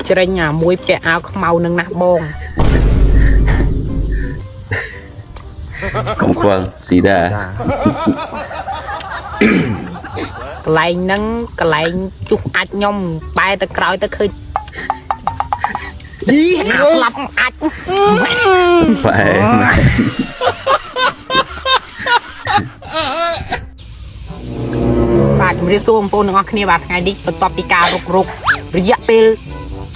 ច្រិញអាមួយពាក់អាវខ្មៅនឹងណាស់បង កុំខ្វល់ស៊ីដែរ ចា កន្លែងហ្នឹងកន្លែងជុះអាចខ្ញុំបែរទៅក្រោយទៅឃើញយីអាស្លាប់អាច ផ្អែម បាទជំរាបសួរបងប្អូនទាំងអស់គ្នាបាទថ្ងៃនេះបន្ទាប់ពីការរុករករយៈពេល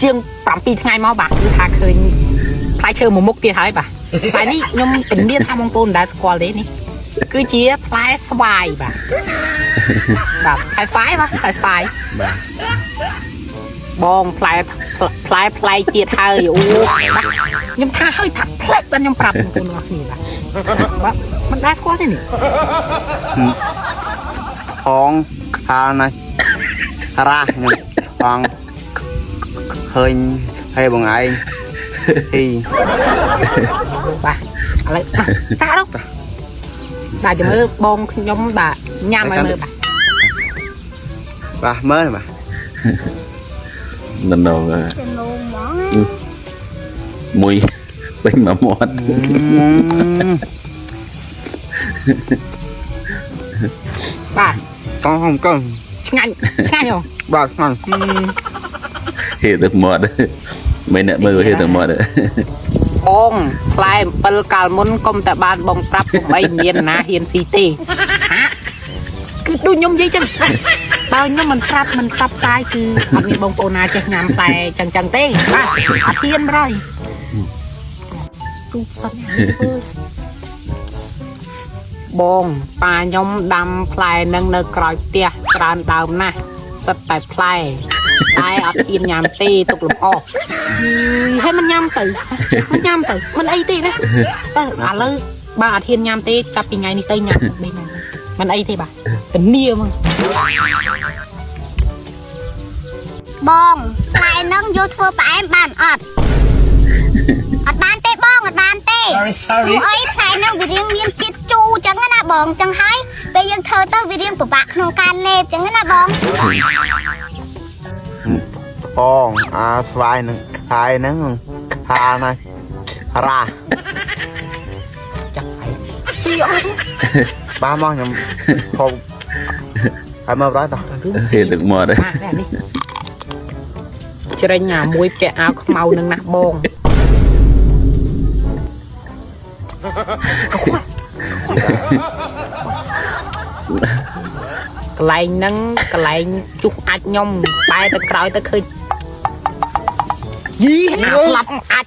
ជាង7ថ្ងៃមកបាទគឺថាឃើញផ្លែឈើមួយមុខទៀតហើយបាទផ្លែនេះខ្ញុំពន្លាថាបងប្អូនមិនដែលស្គាល់ទេនេះគឺជាផ្លែស្វាយបាទបាទផ្លែស្វាយបាទផ្លែស្វាយ បាទ បងផ្លែផ្លែផ្លែទៀតហើយអូបាទខ្ញុំថាហើយថាផ្លែបាទខ្ញុំប្រាប់បងប្អូនទាំងអស់គ្នាបាទបាទមិនដែលស្គាល់ទេនេះ ផងខាលណាស់រ៉ាខ្ញុំផងឃើញហើយបងឯងហ៊ី បាទឥឡូវបាទសាកទៅបាទចាំមើលបងខ្ញុំបាទញ៉ាំឲ្យមើលបាទ បាទមើលបាទ ននង ទៅនោមហ្មងណា មួយពេញមួយមាត់ បាទ កង់ហំកង់ ឆ្ងាញ់ឆ្ងាញ់ហ៎ បាទស្ងាញ់ ហេទឹកមាត់មិនអ្នកមើលហេទឹកមាត់ បងផ្លែអំពិលកាលមុនកុំតែបានបងប្រាប់ពុំអីមានណាហ៊ានស៊ីទេហាគឺដូចខ្ញុំនិយាយចឹងបើខ្ញុំមិនប្រាប់មិនប្រាប់ផ្សាយគឺអត់មានបងប្អូនណាចេះញ៉ាំផ្លែចឹងចឹងទេបាទអត់ហ៊ានប្រយទូសិនបងប៉ាខ្ញុំដាំផ្លែនឹងនៅក្រោយផ្ទះច្រើនដើមណាស់សិតតែផ្លែតែអត់ហ៊ានញ៉ាំទេទុកលំអស់ហើយមិនញ៉ាំទៅមិនញ៉ាំទៅមិនអីទេណាទៅឥឡូវបើអត់ហ៊ានញ៉ាំទេចាប់ពីថ្ងៃនេះទៅញ៉ាំនេះមិនអីទេបាទធានាមក បងផ្លែហ្នឹងយកធ្វើផ្អែមបានអត់អត់បានទេបងអត់បានទេព្រោះអីផ្លែហ្នឹងវារៀងមានជាតិជូរចឹងណាបងចឹងហើយពេលយើងធ្វើទៅវារៀងពិបាកក្នុងការលេបចឹងណាបង ផងអាស្វាយនឹងខែហ្នឹងខាលណាស់រ៉ា ចាក់ហើយស៊ីអត់ បាទមកខ្ញុំហូបហើយមើលប្រយតោះ ហេទឹកមាត់ បាទនេះច្រិញអាមួយពាក់អាវខ្មៅនឹងណាស់បងកន្លែងហ្នឹងកន្លែងជុះអាចខ្ញុំបែរទៅក្រោយទៅឃើញយីអាស្លាប់អាច